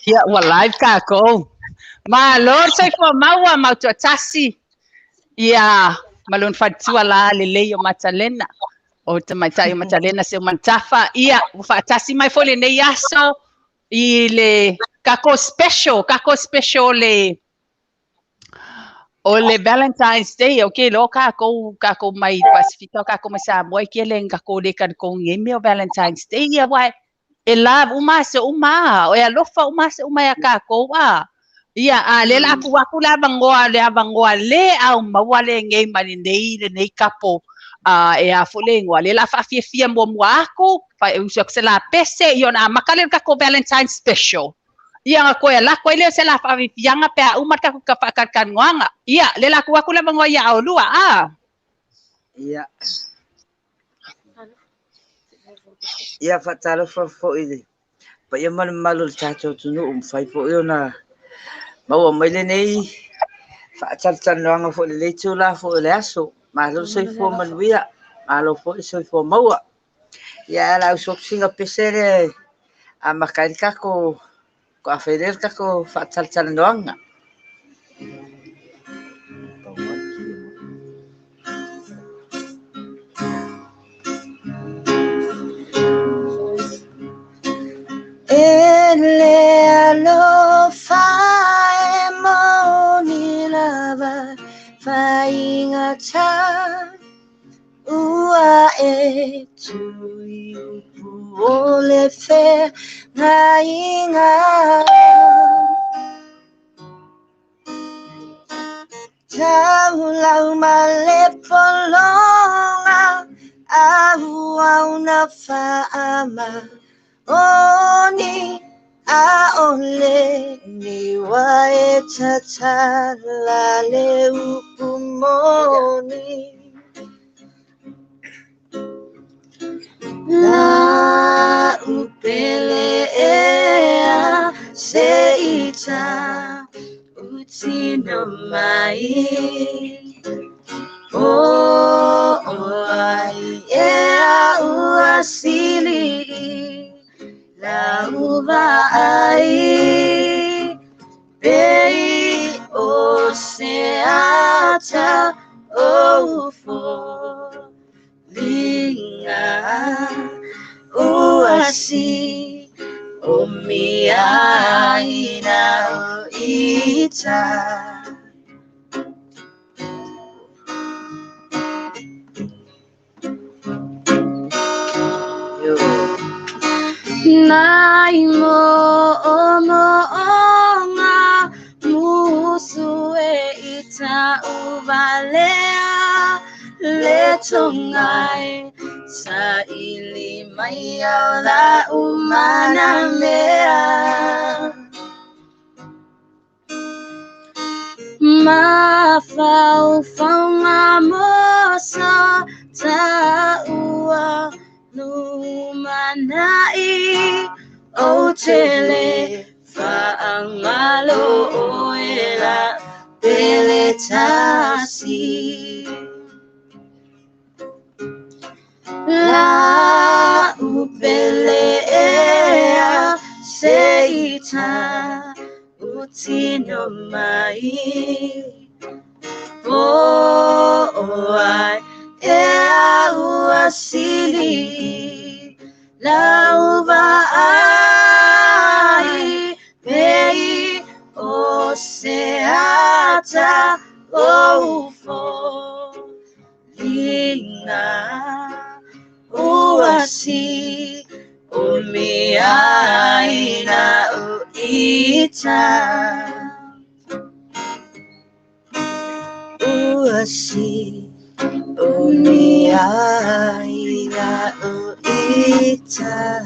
Ia, ua live kākou. Malo le soifua maua mau tuatasi. Ia, ma lona faletua la lelei o Matalena. O tamaitai o Matalena Seumanutafa. Ia, ua faatasi mai foi lenei aso i le kākou special, kākou special le o le Valentine's Day, o ke lo kākou, kākou mai Pasifika, o kākou mai Samoa, i ke le kākou le kalikong e mea o Valentine's Day, ia wai, e love uma aso uma, o e alofa uma aso uma ia kākou a. Ia, a le la aku aku le avangoa, le avangoa le au maua le ngei ma le nei, le nei kapo, a e a fo le ingoa. Le la whaafiafia mua mua aku, wha e usu aku se la pese, i ona amaka le kākou Valentine's special. Ia nga koe la koe leo se la whaafiafianga pe a uma ka ka whaakakanoanga. Ia, le la ku aku le avangoa ia au lua, a. Ia. Ia faatalofa foi i le paia ma le mamalu o le tatou atunuu, mafai foi ona maua mai lenei faatalatalanoaga foi i lenei itula foi o le aso. Malo le soifua manuia, malo foi le soifua maua. Ia ae o le a usu atu sina pese lea e amata ai le tatou faatoa fai lea le tatou faatalatalanoaga. E le alofa e moni lava faigata ua e tui upu o le feagaiga. Taulau ma le pologa auau na whaama oni a ole ni wa e tatala le upu moni. La upele ea se ita utino mai. O o ai ea ua sili la uva ai pei o se ata o ufo linga ua si o mia ina o ita. Yo. Nai mo o mo o ngā musu e ita uvalea le tongai sa ili mai au la umana mea. Ma fau fau ngā mosa ta ua lumanai o tele whaangalo o e la pele tasi. La upele ea se ita utino mai. O o ai ea ua sili la uva ai pei o se ata o ufo linga ua si o mia ina o ita. Ua si o mia ina o ita.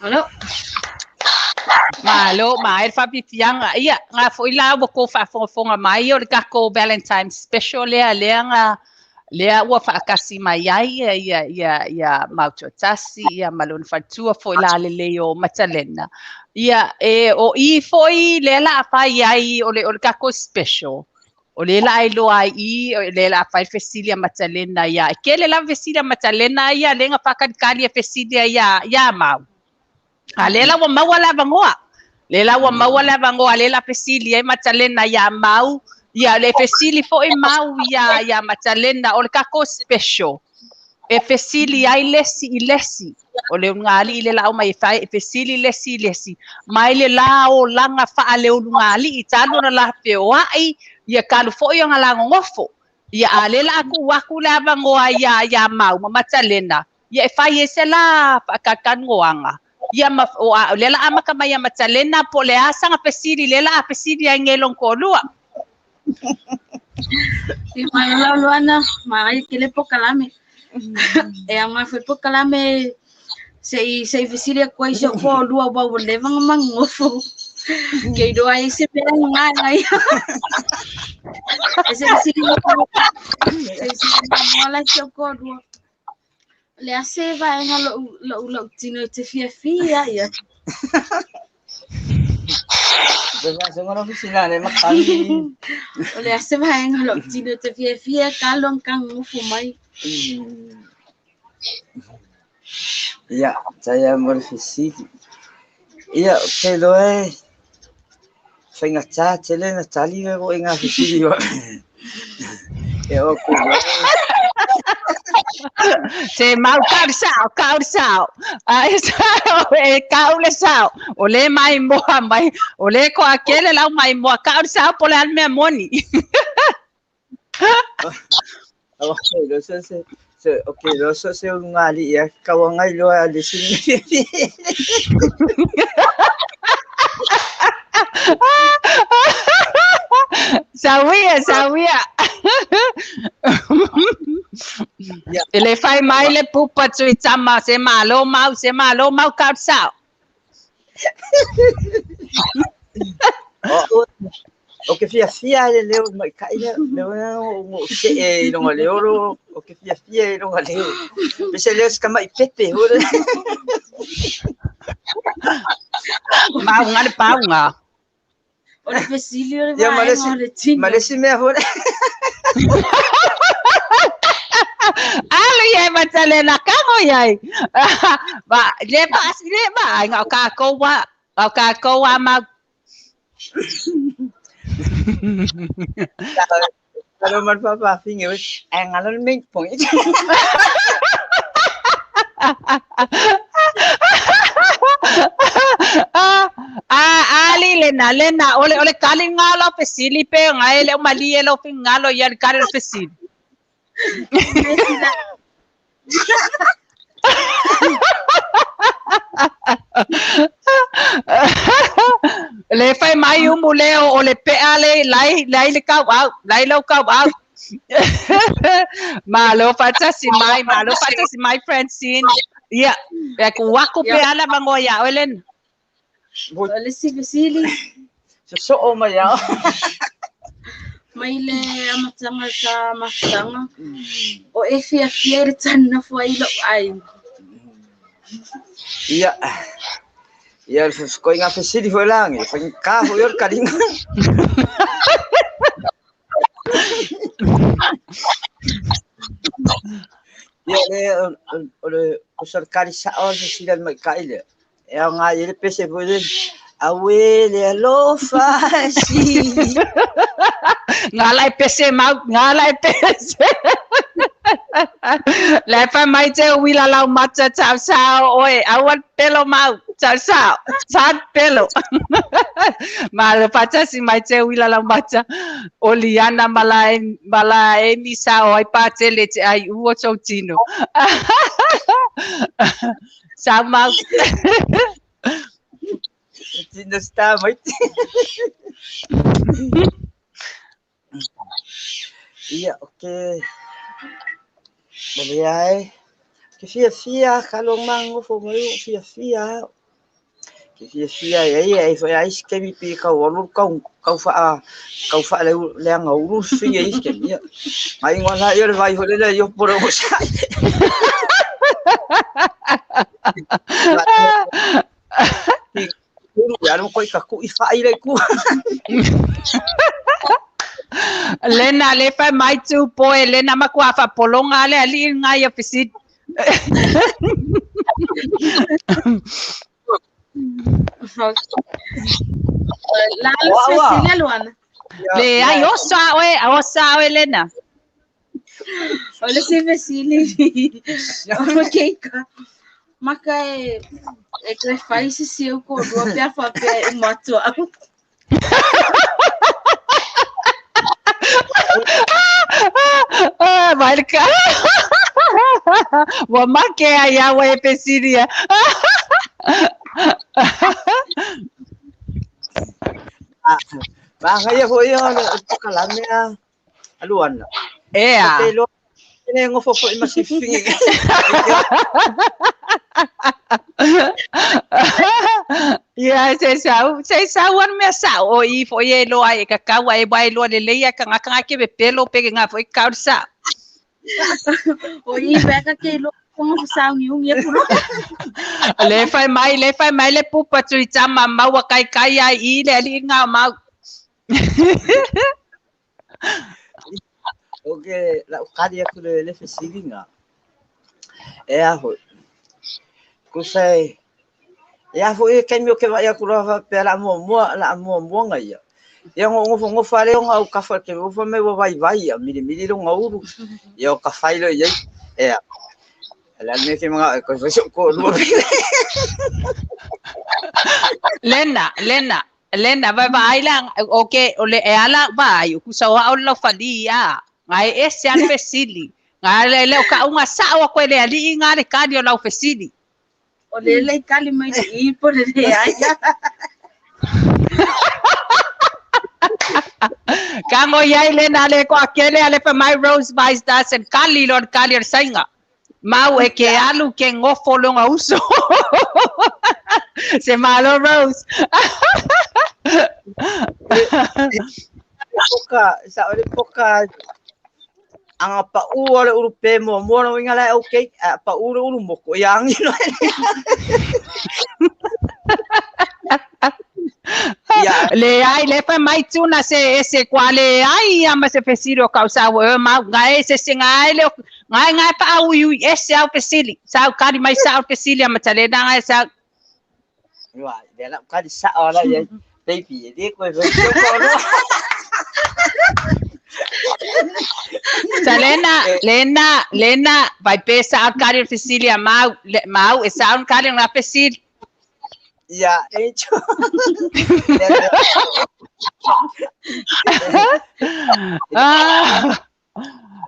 Malo. Malo, ma e whapipianga. Ia, ngā foi la ua ko whaafongafonga mai o le kākou Valentine's special lea, lea ngā, lea ua whaakasi mai ai ia, ia, ia, ia mautuatasi, ia malona whatua foi la le leo Matalena. Ia, e o i foi lea la whai ai o le kākou special. O le la iloa ai i, o le la fai fesili a Matalena ia. E kele la fesili a Matalena ia, le nga whakalikali e fesili ia, ia mau. A le la ua maua le avangoa. Le la ua maua le avangoa, le la fesili ai Matalena ia mau. Ia le fesili foi mau ia, ia Matalena, o le kako special. E fesili ai lesi i lesi. O le ungali i le lau mai e fai, e fesili lesi i lesi. Mai le la o langa wha le ulungali i talu na la peo ai, ia kalu foi o ngā ngofo. Ia a le la aku aku le avangoa ia, ia mau, ma Matalena. Ia e fai e se la whakakangoanga. Ia ma, o a, le la amaka mai a Matalena po le asanga fesili, le la a fesili ai ngelong ko lua. I mai lau luana, mai ke le pokalame. E a ngā foi pokalame se i se i fesili a koe se ko lua wa wa leva nga mangofo. Ke iroa ai se pera nga ngai. E se fesili se fesili mo la se ko lua. Le a se va enga lo lo lo tino te fia fia ia. O le a se va enga lo tino te fia fia ka long kang ngofo mai. Ia, saya mo le fesili. Ia, ke loe whaingata tele na tali me ko inga fesili wa. E o ku loe. Se mau kau sao, kau sao. Ai sao, e kau le sao. O le mai moa mai, o le ko akele lau mai moa kau sao po le almea moni. Okay, lo se se se okay, lo se se ungali ia kawangai lo a le sini. Sawia, sawia. E le fai mai le pupa tui tama se malo mau, se malo mau kau sao. O ke fia fia le leo mai kai le leo ngo se e longa leo ro o ke fia fia e longa leo. Pe se leo ska mai pepe ho. Mau ngale pau nga. O le fesili o le Ia vaega o le tino. malesi mea ho. Alu ia Matalena kango ia. Ba le ba le ba ai ngau ka ko wa, ngau ka ko wa mau. Kalau man papa finge we ai ngalo me pong. Ah, ali lena lena ole ole kali ngalo fesili pe ngai le mali e lo fingalo ia kali le fesili. Le fai mai umu leo o le pe ale lai lai le kau au lai lo kau au. Malo fatasi mai, malo fatasi mai Francine. Ia, e ku waku pe ala mangoya olen. O le si fesili. Se so o mai au. Mai le amatanga sa mafutanga. O e fia fia le tana fua i lo ai. Ia. Ia ko inga fesili foi langi, foi ka foi o karinga. Ia le o le o sa kari sa o se sila mai kai le. E au ngā i le pese foi le. Awe le alofa si. Ngā lai pese mau, ngā lai pese. Le fa mai te wila lau mata tau sao oe, awan pelo mau, tau sao, san pelo. Ma le fatasi mai te wila lau mata, o liana mala mala emi sao ai pa tele te ai ua tau tino. Sao mau. Tino sta mai. Ia, okay. Mole ai. Ke fia fia ka long mango fo mai fia fia. Ke fia fia ai ai foi ai ske mi pi ka walu ka ka fa ka fa le le anga uru fi ai ske mi. Mai ngona yo le vai ho le yo por o sa. Uru ya no koi ka ku i fa i le ku. Lena le fai mai tu poe lena makua fa polonga le ali ngai ya fisit. La le fesili Luana. Le ai osa oe, osa oe Lena. O le se fesili. O keika. Maka e e toe fai se siu ko lua pea fa pea e matua au. Ah, vai ka. Wa make ai a we pesiria. Magaia foi o le pokalame a Luana. Ea. Te lo ne ngofo foi masifingi. Ia se sau an mea sa o i foi e loa e kakaua e wai loa le leia ka ngaka ke be pelo pe ngā foi kau sa. O i weka ke lo konga sa ngi ungi e pulo. Le fai mai le pupa tui tama maua kai kai ai i le ali ngā mau. O ke la ukari aku le le fesilinga. E a hoi. Kusai ia foi ke mi o ke vai aku la pe la mua la mua ngai. Ia ngo fale o ka fa ke o fa me vai vai ia mili mili lo ngauru. Ia o ka fai lo ia. E la me ke mga ko so ko lu. Lena vai vai la o ke o le e ala vai ku sa o lo fali ia. Ngai e se an fesili. Ngai le le ka unga sa o ko le ali ngai le kali o lau fesili. O le le kali mai i po le le ai. Kango iai le na le ko akele ale pa mai Rose Vice das and kali lord kali or sainga. Mau e ke alu ke ngofo longa uso. Se malo Rose. Poka sa ole poka anga pa u ole uru pe mo mo no inga la okay pa uru uru moko yang no. Ya le ai le fa mai tuna se ese quale ai ama se fesiro causa o ma ngai se se ngai le ngai ngai pa au ui ese au fesili sa kari mai sa au fesili ama tale na ngai sa wa le la kari sa ola ye baby le ko ko no. Lena Lena Lena vai pesa au kari fesili mau mau esa au kari na fesili. Ya, hecho. Ah,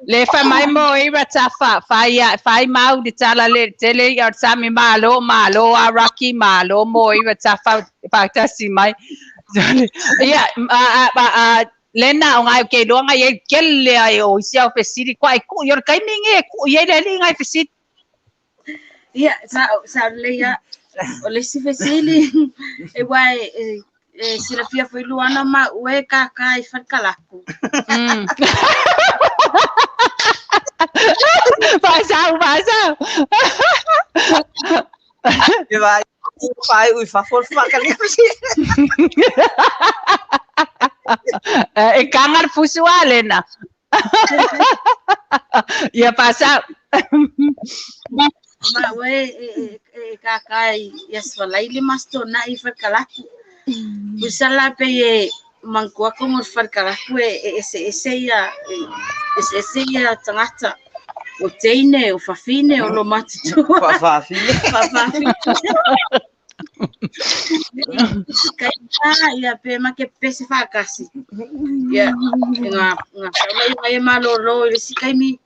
le fa mai mo ira tafa fai fai mau di tala le tele ya sami malo malo a Rocky malo mo ira tafa pa tasi mai. Ya a Lena o ngai ke lo ngai e kelle ai o sia o fesili kwa ku yor kai minge ku ye le ngai fesili. Ya sa sa le ya o le si fesili e wai e silafia foi Luana ma ue ka kai farkalaku. Pasau pasau. E vai pai ui fa for fa ka le. E kangar fusua Lena. Ya pasau. Ma ue e ka kai ya swalai le masto na i farkalaku. Usala pe e mangkua ko mo farkalaku e ese ese ya ese ese ya tangata. O teine o fafine o lo matutu. Fafine. Fafine. Kai ia pe ma ke pese fa kasi. Ia nga nga saulai mai malolo le sikaimi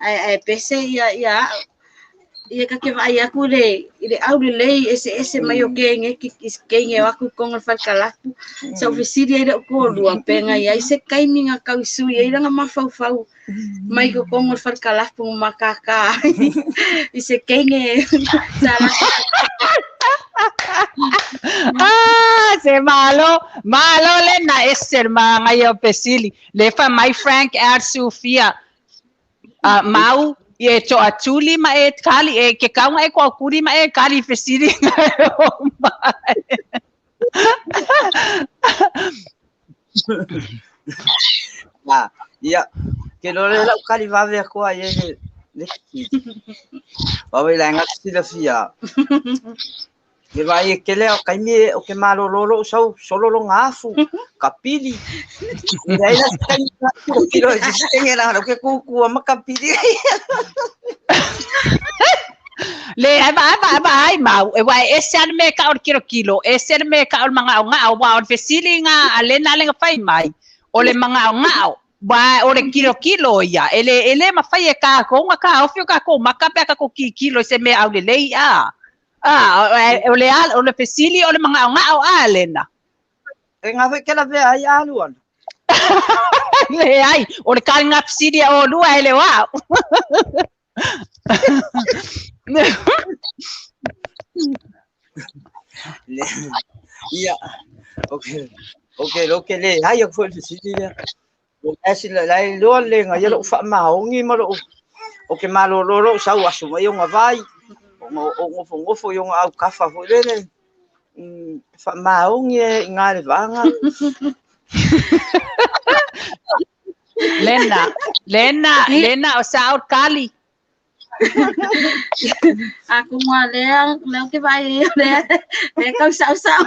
ai ai pese ia ia ia ka ke vai aku le ile au le lei ese ese mai o ke nge ki ke nge aku konga farkalaku. Sa ofisiri ai le ko lua penga ia se kaimi nga kau su ia nga mafaufau mai ko konga farkalaku makaka. Ise ke nge sala. Ah, se malo, malo Lena ese mga yo pesili. Le fa mai Frank ar Sofia. Mau ye to atuli ma e kali e ke kaunga e ko kuri ma e kali fesili. Ah, ia, ke lore lau kali vave aku ai le le. Wawe la ngā silafia. Ke vai e kele o kaimi o ke malololo sau solo lo ngafu kapili. Nei la kaimi kilo e sitenge la lo ke kuku ma kapili. Le ava ava ava ai mau e wai ese ale me ka o kilo kilo ese ale me ka o manga o ngao wa o fesili nga alena ale fai mai o le manga o ngao wa o le kilo kilo ia ele ele mafai e ka ko nga ka ofio ka ko maka pe ka ko ki kilo se me au le lei a ah o le o le fesili o le manga o ngao a alena E ngā whai kela vea ai alu ana. Le ai o le ka nga fesili o lua ele wa. Ia, okay. Okay, okay le ai aku foi fesili lea. O asi la lai loa le nga ia lo fa maongi ma lo o ke malolo sau aso mai o vai. O ngofo ngofo yo au kafa foi lele. Fa maongi e ngā le vanga. Lena, Lena, Lena o sa kali. Aku ngā lea, lea ke vai lea, lea kau sau sau.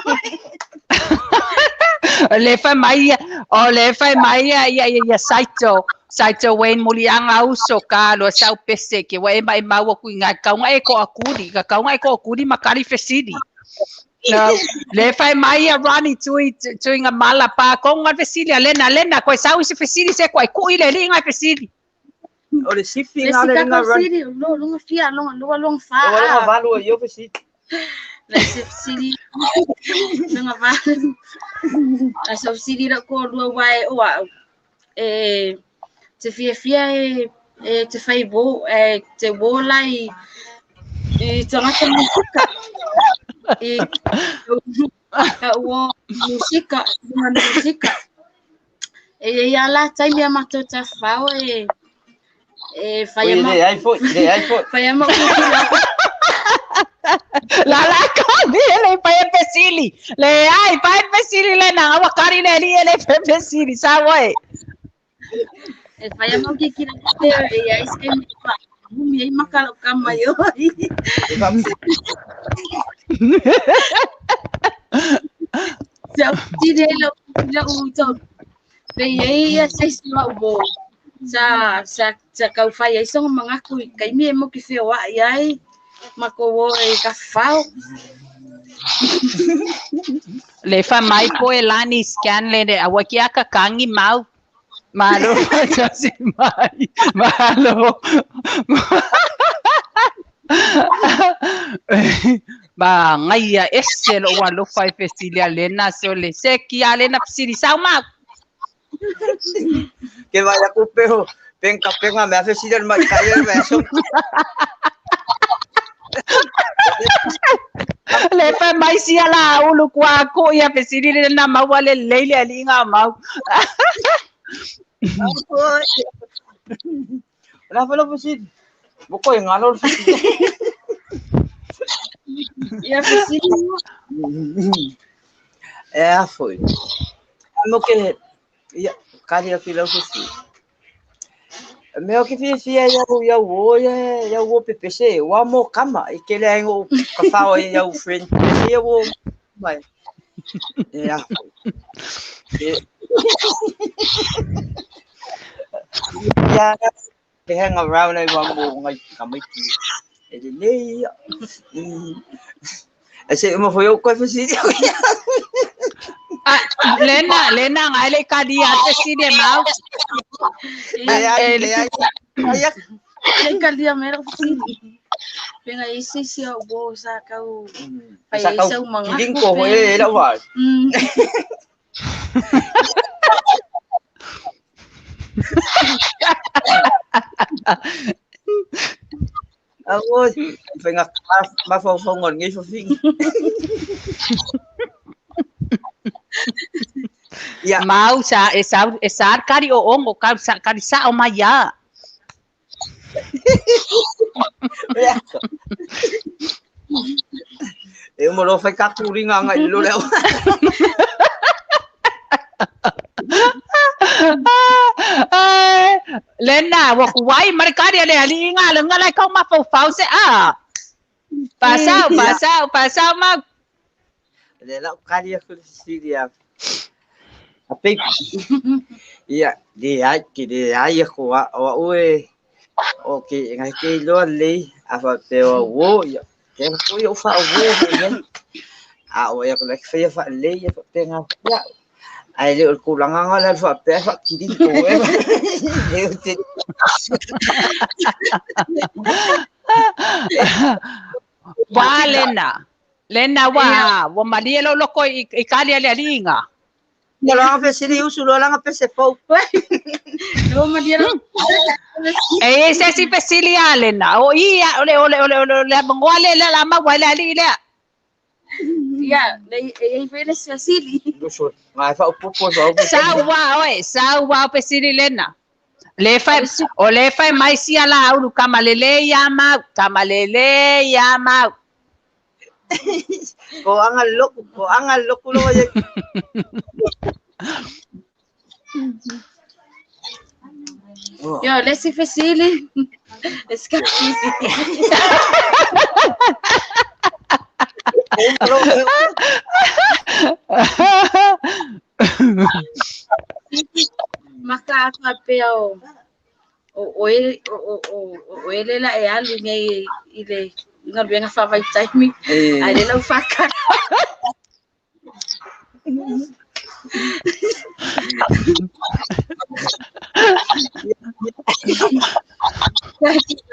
Le fai mai, o le fai mai ia ia ia Saito, Saito Wayne mulianga uso ka lo sau pese ke wa e mai mau ku inga kaunga e ko akuri, ka kaunga e ko akuri makari fesili. No, le fai mai ia Ronnie tui tui nga mala pa ko nga fesili Lena, Lena ko sau se fesili se ko ku ile li nga fesili. O le sifi nga le nga run. Lo lo fia lo lo lo fa. O lo valu yo fesili. Le fesili. Lo va. A so fesili la ko lo wai o a e te fia fia e te fai bo e te wo lai e tangata musika. E o musika, musika. E ia la tai mea matou ta fao e e fai ma le ai foi le ai foi fai ma la la ka le fai pesili le ai fai pesili le na wa kari le li le pesili sa wa e fai ma ki ki le e ai se mi ai makalo kama yo sa ti le lo lo to le ai ya se sa bo sa sa sa kau fai ai song mangaku kai mi mo ki feo ai ai mako e ka fao le fa mai po e lani scan le awa ki aka kangi mau malo tasi mai malo ba ngai ese lo wa lo fai festilia lena so le se ki alena psiri sau mau que vaya cupejo penca penga me hace sido el mai me hace le fa mai sia la ulu kwa ko ia fesili le na mau le leile ali nga mau la fa lo fesili boko e ngalo fesili ia fesili e a foi mo que ia kari aku lau fesili mea ke fia ia ia wo ia ia wo PPC wa mo kama e kele ai o ka fao ia o friend ia wo mai ia ia ke hang around ai wa mo ngai kamaiti e le ia e se mo foi o ko fesili. Ah, Lena, Lena, ngai le kali ate sile mau. Ai ai ai. Le kali mera sile. Venga isi si o bo sa kau. Sa kau kilingko ho e la wa. Ôi, phải ngặt ba phong phong ngọn nghe phong. Ya mau sa esa esa kari o ongo ka sa kari sa o maya. E mo lo fai ka kuringa ngai lo leo. Lena wa kuai marikari le ali nga le nga lai kau ma fau fau se a. Pasau pasau pasau ma. Le la kali aku le Sicilia. Ape ia le ai ke le ai ko a o e o ke ngai ke lo le a fa pe o wo ia ke ko yo fa o wo ia a o ia ko le fa fa le ia fa pe nga ia ai le ko la nga la fa pe fa ki di ko e le te wa lena lena wa wa malie lo loko i kali ale alinga. Lo nga fesili usu lo nga pese fou. Lo malie lo. Eh se si fesili alena. O ia ole ole ole ole le ngwale le la ma wale ali le. Ya, le e vele fesili. Usu nga fa upopo fa. Sawa oe, sawa fesili lena. Le fa o le fa mai si ala ulu kamalele ya ma, kamalele ya ma. Ko angal loku lo ye. Yo, le si fesili. Escapisi. Maka pe o o o o ele la e alu nei i le galuega faavaitaimi ae le lau faaka.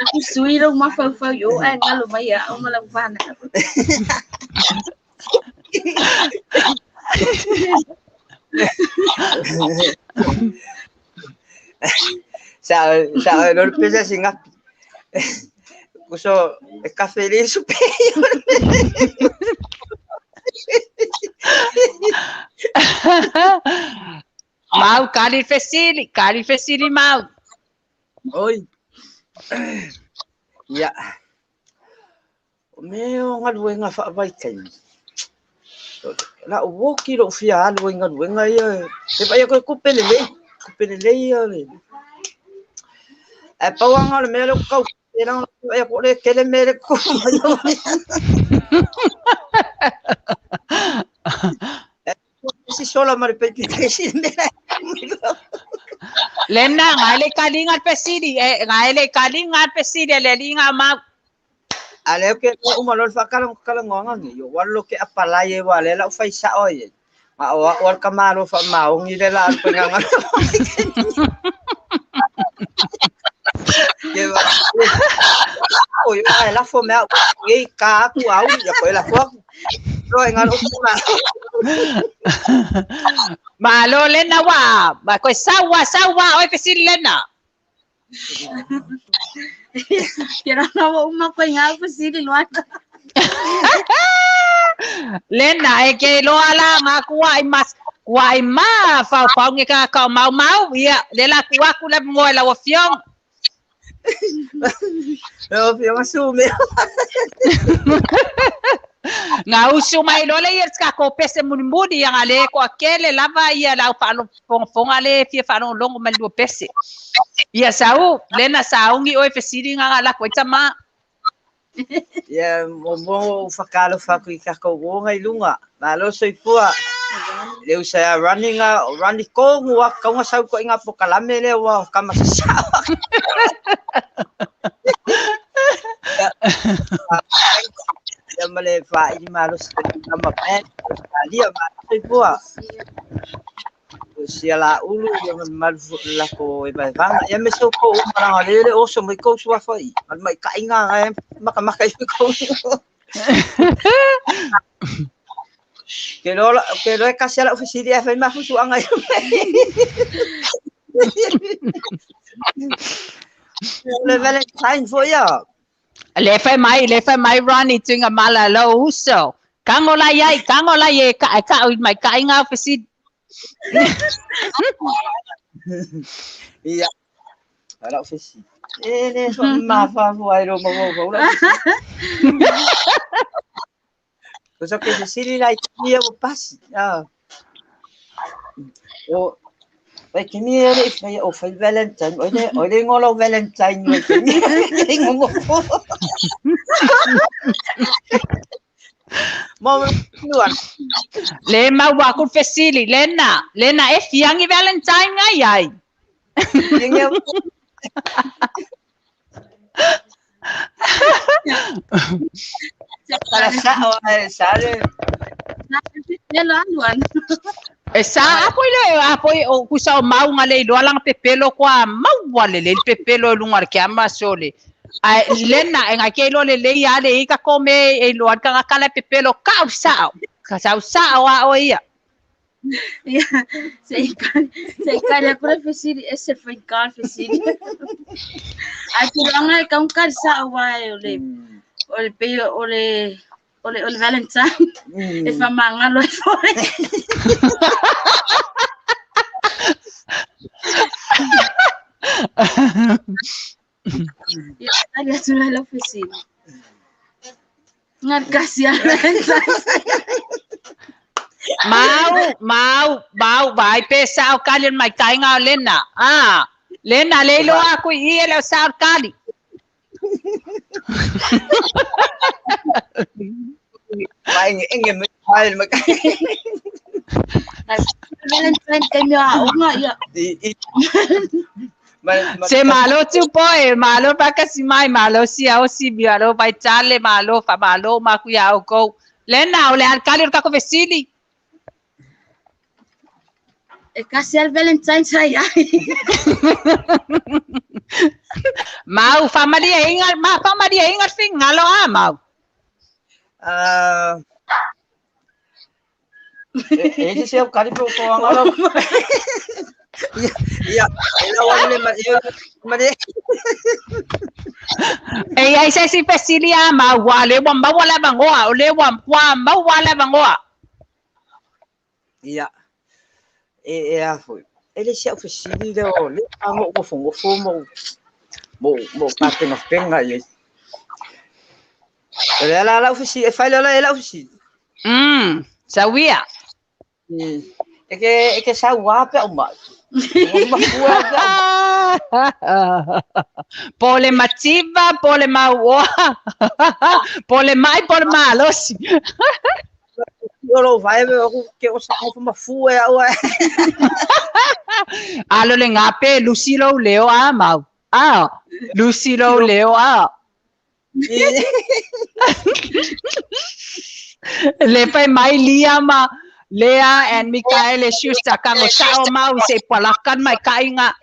Aku sui lau mafaufau i o ae galo mai a'o ma lau fanau. Sa sa lo pesa singa. Kuso e café le superior. Mau kali fesili mau. Oi. Ya. O mea o galuega faavaitaimi. La o woki lo fia alu i galuega ia. E vai ko kupele le ia le. E pauanga le mea le kau e la e ko le kele me le ko. Si sola mare pe ti si me. Lena ngai le kalinga pesili e ngai le kalinga pesili le linga ma. Ale ke uma lo fa kala kala ngonga ni yo wallo ke apalai e wale la fai sa oi. Ma o o ka malo fa ma o ngi le la pe nga. Ke va. O yo ai la fo me i ka ku au ya ko la fo. Ro nga lo ma. Malo lena wa, ma ko sawa sawa oi pesili lena. Quiero no uma ko nga pesili luana. Lena e ke lo ala nga kuai mas kuai ma fa fa ngi ka ka mau mau ia le la kuai ku le mo la fiong. No fiong asu me. Nga usu mai lo le ia ka ko pese mulimuli ia le ko akele lava ia la fa lo fonga le fia fa lo longo mai lo pese. Ia sau lena saungi oi fesili nga la ko tama. Ia mo mo whakalo whaku i kako wonga i lunga. Malo soifua. Le usa running a running kongu a kaunga sau ko inga pokalame le wa kama sawa. Ia male fa i malo kama pe. Lia ma soifua. Sia la ulu ia malu la ko e vai vanga. Ia me so ko maranga le le oso mai ko sua fai. Mal mai ka inga e maka maka i ko. Ke lo e kasi ala ofisiri e fai mafusu anga i. Le Valentine fo ia. Le fai mai Ronnie tunga mala lo uso. Kango la yai, kango la ye ka ka mai ka inga ofisiri. Ia. Ala ofisiri. E le so ma fa fo ai ro mo mo. Cosa che se si la ia o passi. Ah. O Vai ke mi ele i whai o whai Valentine. Oile ngolo Valentine vai ke mi. Ngongofo. Mo nuan. Le maua ku fesili lena, lena e fiangi Valentine ngai ai. Inge tala sa o sa le. E sa apo ile apo o kusa o maunga le iloa langa pepelo kwa maua le le pepelo e lunga le ke ama sole. Ai lena e ngai ke ilo le le ia le ika kome e iloa ka kala pepelo ka sa ka sa sa o a o ia. Ia, se i kari aku le fesili, e se fai ka fesili. Ai tulaga e kaukali sa'o ai o le o le pei o le Valentine e faamagalo ai foi. Ia tali atu lai lau fesili. Ngarikasi a Valentine. Mau, mau, mau, vai pe sao kali mai kainga o lena. Ah, lena le iloa aku i e le o sao kali. Vai inge me vai ma. Valentine taimi o a'oga ia. I Se malo tu poe, malo pa kasi mai, malo si au si malo vai chale, malo fa malo ma ku ya ko. Lena o le alkali o kako vesili. E kasi al Valentine sa ai. Mau fa malia inga, ma fa malia inga fingalo a mau. Ah, e se o kali po ko angalo. Ia, ia, ela wale ma ia ma le. E ai se si fesili a mau wa le wa mau la bangoa, o le wa wa mau wa la bangoa. Ia. E e a foi. Ele se o fesili le o le ango o fongo fo mo mo mo ka penga penga ia. Le la la ofisi e fai la la ofisi. Sawia. E ke sa wa pe o mai. Pole mativa, pole maua. Pole mai, pole malosi. O lo vai o ke o sa o ma fu e au e. Alo le ngape Lucy lo leo a mau. Ah, Lucy lo leo a. Le fai mai lia ma Lea and Mikael e Schuster ka ngo sao mau se palakan mai kainga.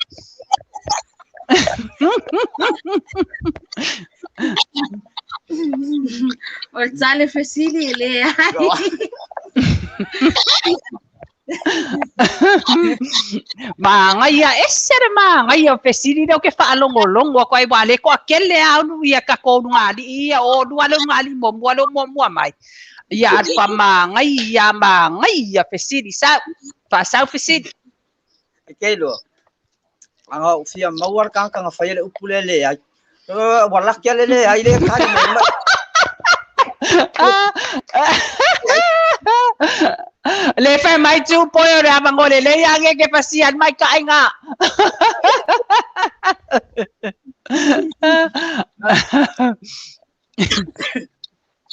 O le tale fesili e le ai. Maga ia ese le maga o fesili lea o ke faalogologo aku ai ua le koakele a ulu ia kakou lugalii ia o lua le ugalii muamua le o muamua mai ia alfa maga ia maga ia fesili sau faasau fesili. E ke lo. Anga o fia maua ka ka nga fai le upu le le ai. Wala kia le le ai le kali me ma. Le fai mai tu po o le avango le le ange ke pasi al mai kainga.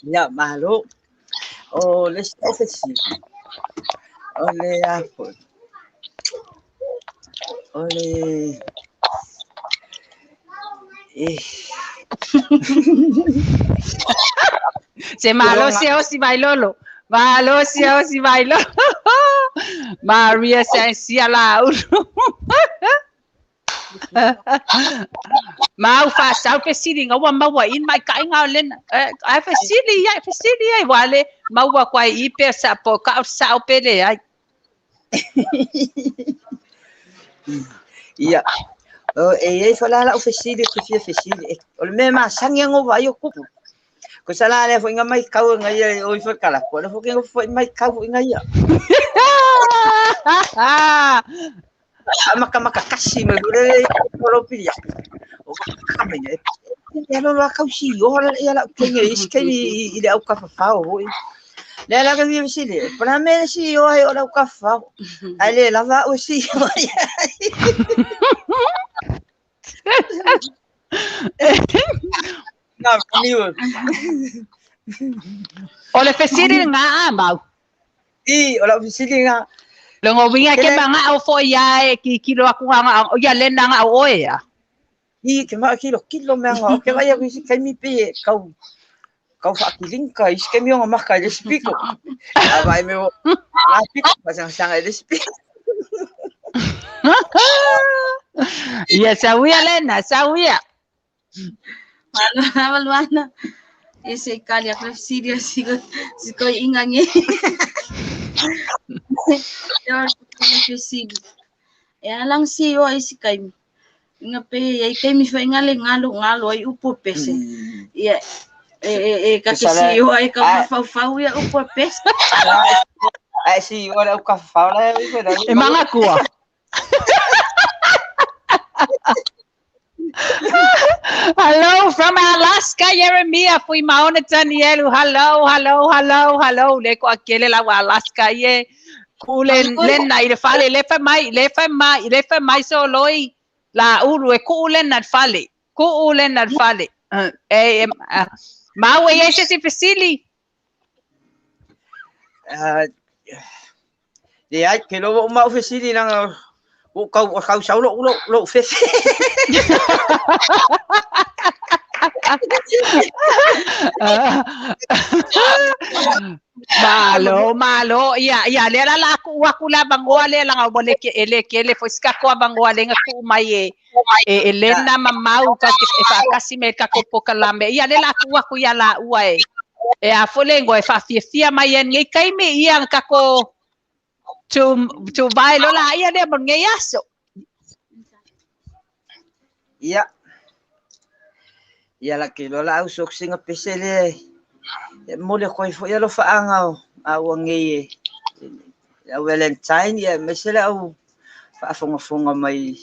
Ia malo. O le ofisi. O le apo. O le eh. Se malo se o si vai lolo. Malo se o si vai lolo. Maria Sensia la ulu. Mau fa sau fesili nga ua maua in mai kainga o lena. Ai fesili ia, fesili ia wale maua kwa i pe sa po ka sa o pele ai. Ia. O e e fa la ofisili ku fia fesili. O le mea masangi ngo vai o kupu. Ko sala le fo inga mai kau nga ia o i fa kala. Ko le fo ke fo mai kau inga ia. Maka maka kasi me le ko lo pili. O ka me e. E lo la kau si o la ia la ke ngi is ke ni i le au ka fa fa o. Le la ka fia sili. Pa me si o ai o lau ka fa. Ai le lava o si o ai. Na niu. O le fesili ngā a mau. I o lau fesili ngā. Longo winga ke manga au fo ia e ki kilo aku ngā o ia lena ngā o oe ia. I ke maa kilo kilo mea ngā o ke vai aku isi kaimi pe kau kau whaakilinka isi kaimi o ngā maka i le spiko. A vai me o ngā piko pasanga sanga i le spiko. Ia sawia lena, sawia. Malo maluana. Ese kali aku fesili siko siko ingange. Yo fesili. E alang si o isi kaimi. Nga pe ai kaimi fa ngale ngalo ngalo ai upo pese. Ia e ka te si o ai ka fau fau ia upo pese. Ai si o la ka fau la e manga kua. Hello from Alaska, Jeremia, fui maona Danielu. Hello, hello, hello, hello. Le ko akele la Alaska ye. Kulen len na i le fale le fa mai, le fa mai, le fa mai so loi la uru e kulen na fale. Kulen na fale. E maue e se fesili. Le ai ke lo mau fesili nanga o kau kau sau lo lo lo fefe. Malo, malo. Ia, ia, le la aku aku la bangoa le la ngau ke ele ke le foi ska ko bangoa le ngaku mai e e lena mamau ka ke e fa kasi me ka ko pokalame. Ia le la aku aku ia la ua e. E a fole ngo e fa fia fia mai en ngai kai me ia ka ko tu vai lo la ia le mon ngai aso. Ia. Ia la ke lo la au sok singa pese le e mo le koi fo ia lo faanga o a ua ngei e au Valentine ia me se le au faafogafoga mai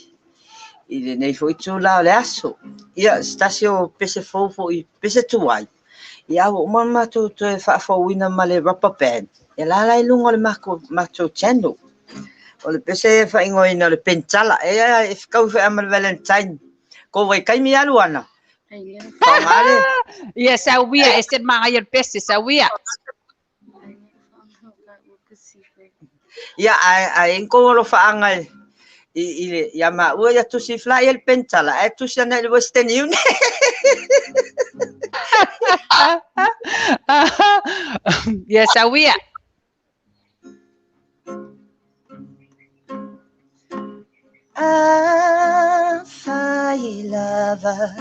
i lenei foʻi itulā o le aso. Ia se tasi o pese fou foʻi pese tuai. Ia ua uma ona matou toe faafouina ma le rubber band. E lala i luga o le matou channel. O le pese faaigoaina o le pentala. E e fekau fe'a ma le Valentine. Ko vai kaimi alu ana. Faogale. Ia sauia e se maga ia le pese sauia. Ia ae enko lo faanga i le ia maua ia tusi fly ia le pentala. Ae tusi ana i le Western Union. Ia sauia. Afai lava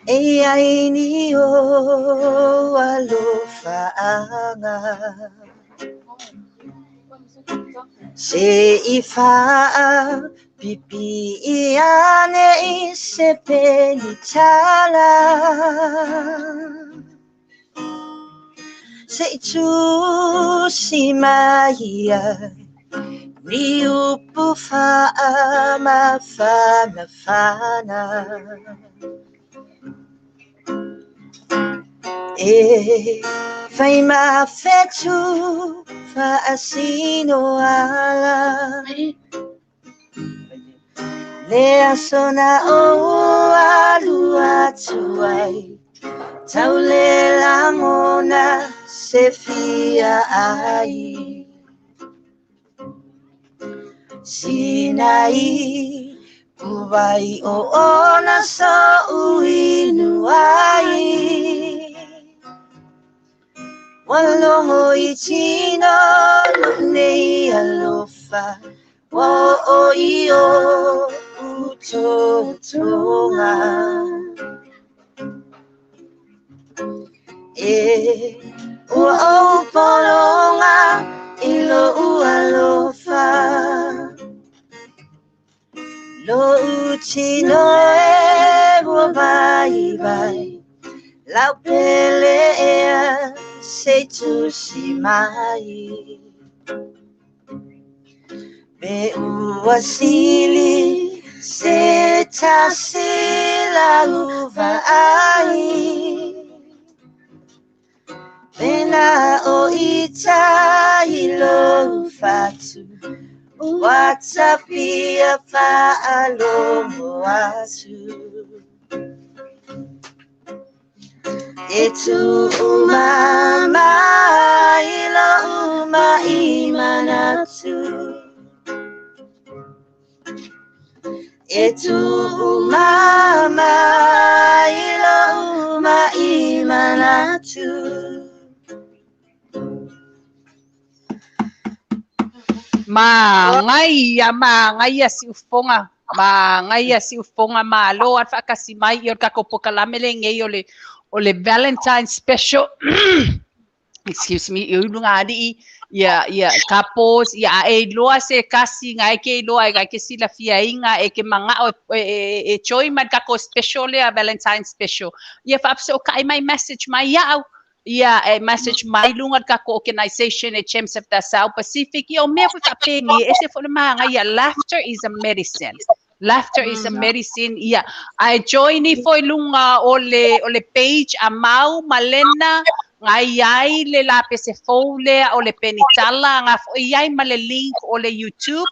e ai ni o alofaanga se i faa pipi i ane i se peni tala se i tusi mai ia ni upu faa mafana fana e fai ma fetu faasino ala le aso na o alu atu ai tau le lagona se fia ai Sinai uai o ona so uinu ai Waloho i tino lo nei alofa Wa o i o utotoga E ua ou pologa i lou alofa Lo utino e ua vai vai Lau pele ea se tusi mai Pe ua sili se tasi lau vaai Pena o ita WhatsApp ia faalogo atu. E tu'u mama i lo'u ma'i manatu. E tu'u mama i lo'u ma'i manatu. Magaia siufoga, magaia siufoga malo a faakasi mai i o le takou pokalame lenei o le Valentine special. Excuse me, i uluga alii ia couples ia a e iloa se kasi ga e ke iloa e ga ke silafiaiga e ke maga'o e join ma le takou special lea, Valentine special, ia faafesootai mai, message mai ia'au ia, e message mai luga le takou organization e Gems of the South Pacific. Ia o mea foi faapeni e ese foi le magaia. Laughter is a medicine. Laughter is a medicine. Ia, ae join ifo i luga o le page a Mau ma Lena ngai ai le lapese fou lea o le penitala nga foi ai ma le link o le YouTube,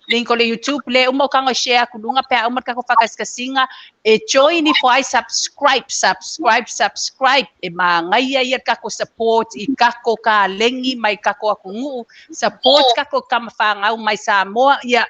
link o le YouTube le uma o kaga share aku luga pe a uma le kako whakasikasiga e join ifo ai, subscribe, subscribe, subscribe. E magaia ia le kako support i kako kalegi mai kako atunuu, support kako kamafagau mai Samoa. Ia,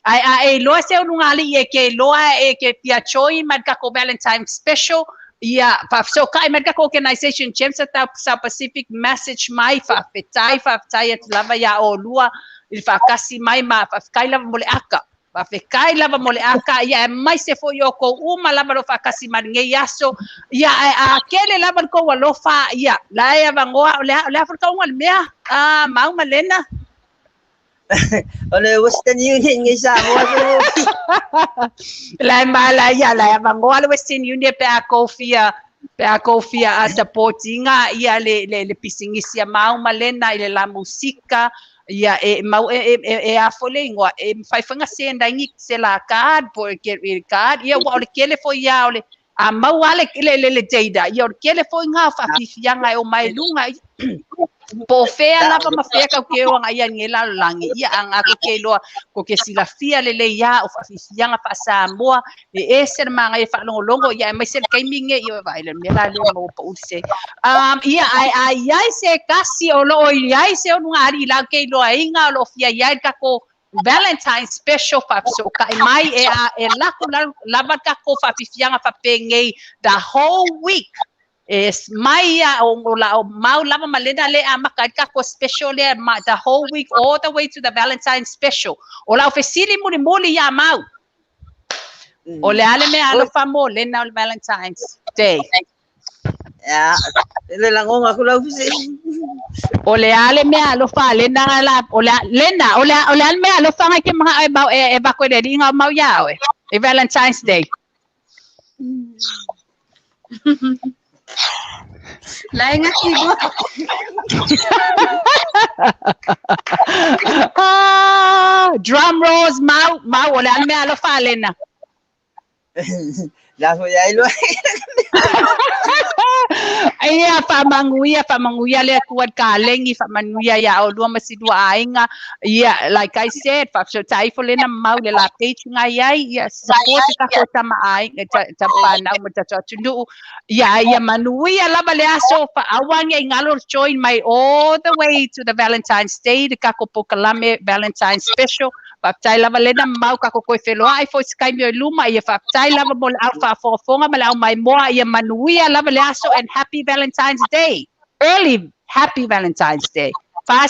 ai a e iloa se uluga alii e ke iloa e ke fia join ma le kako Valentine special, ia faafesootai mai le kako organization Gems of South Pacific, message mai. Faafetai, faafetai atu lava iā olua i le faakasi mai ma faafetai lava mo le aka. Faafetai lava mo le aka ia e mai se foi o kou uma lava lo faakasi mai lenei aso. Ia, ae a kele lava le kou alofa ia la e avagoa o le a foi le kauga le mea a Mau ma Lena. O le Western Union ngai Samoa. La ma la ia la avagoa le Western Union pe a kou fia a supportinga ia le pisinisi a Mau ma Lena i le la musika ia e mau e afo le ingoa e faifaga sendaigi se la card po e ke card ia ua o le kele foi ia o le a mau ale le data ia o le kele foi ngā whaafifianga e o mai lunga po fea lava ma fea kau ke oanga ia nge la langi ia anga ko ke loa ko ke silafia le le ia o whaafifianga wha Samoa e ese le manga e whaalongolongo ia e mai se le kaimi nge ia vai le mea la le mo pa use ia ai ai ai se kasi o lo i ai se o nunga ari la ke loa inga o lo fia ia i kako Valentine special faafesootai mai e a e lako lava kako faafifiaga faapegei the whole week e mai ia o la o Mau lava ma Lena le a maka ai kako special le ma the whole week all the way to the Valentine special. O la o fesili mulimuli ia Mau o le ale mea alofa mo Lena o le Valentine's Day. Ya, le lagonga ku lau fisi. O le ale mea alofa Lena la o le Lena o le ale mea alofa ngai ke maha e mau e vako le ringa o mau ia oe e Valentine's Day. La ngaki bo. Ah, drum rolls, Mau, Mau, o le ale mea alofa Lena. La fo ia ilo. Ia faamaguia, faamaguia le Atua i le kalegi, faamanuia iā olua ma silua aiga. Ia, like I said, faafesootai ifo lena mau le la page gai ai ia support takou tama aiga tamafanau ma tatou atunuu. Ia, ia manuia lava le aso faauagi ai galo join mai all the way to the Valentine's Day le kako pokalame Valentine's special. Faafetai lava lena mau kako koe feloaʻi foi se kaimi o i luma. Ia faafetai lava mo le au faafogafoga ma le au maimoa. Ia manuia lava le aso and happy Valentine's Day. Early happy Valentine's Day.